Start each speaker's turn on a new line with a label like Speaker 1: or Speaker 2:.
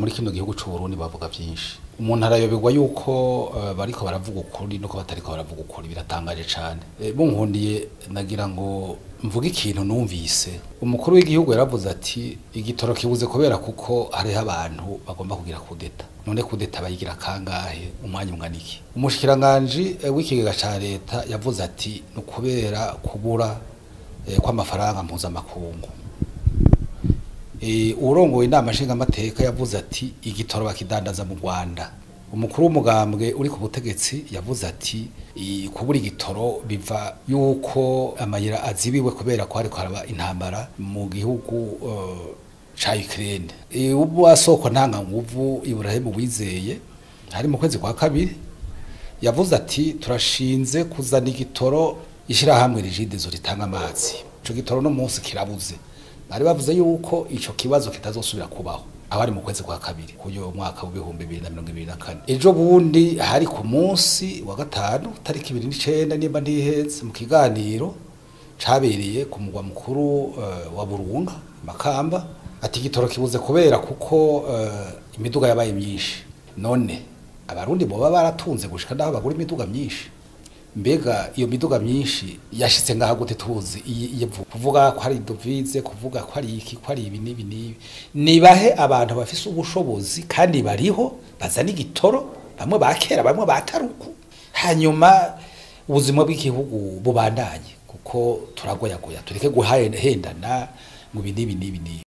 Speaker 1: Muri kino gihugu c'u Burundi bavuga byinshi, umuntu arayoberwa yuko bariko baravuga ukuri nuko batariko baravuga ukuri. Biratangaje cane. Bunkundiye nagira ngo mvuge ikintu numvise. Umukuru w'igihugu yaravuze ati igitoro kibuze kubera kuko hariho abantu bagomba kugira kudeta. None kudeta bayigira kangahe, umwanya ungana iki? Umushikiranganji w'ikigega ca leta yavuze ati ni ukubera kubura kw'amafaranga mpuzamakungu. Urongoye inama nshingamateka yavuze ati igitoro bakidandaza mu Rwanda. Umukuru w'umugambwe uri ku butegetsi yavuze ati kubura igitoro biva yuko amayira azibiwe kubera ko hariko haraba intambara mu gihugu ca Ukraine. Ubu wasoko ntanganguvu Ibrahim Wizeye hari mu kwezi kwa kabiri yavuze ati turashinze kuzana igitoro ishirahamwe Regideso ritanga amazi. Ico gitoro no munsi kirabuze. Bari bavuze yuko ico kibazo kitazosubira kubaho. Aho ari mu kwezi kwa kabiri kuyo mwaka w'2024. Ejo bundi hari ku munsi wa gatanu tariki 29 nimba ntiheze, mu kiganiro cabereye ku mugwa mukuru wa Burunga Makamba, ati igitoro kibuze kubera kuko imiduga yabaye myinshi. None abarundi boba baratunze gushika naho bagura imiduga myinshi? Mbega iyo miduga myinshi yashitse ngaha gute? Tuzi iyo kuvuga ko ari devise, kuvuga ko ari iki, ko ari ibi n'ibi n'ibi. Nibahe abantu bafise ubushobozi kandi bariho bazana igitoro, bamwe bakera bamwe bataruku, hanyuma ubuzima bw'igihugu bubandanye, kuko turagoyagoya. Tureke guhendana ngo ibi n'ibi n'ibi n'ibi.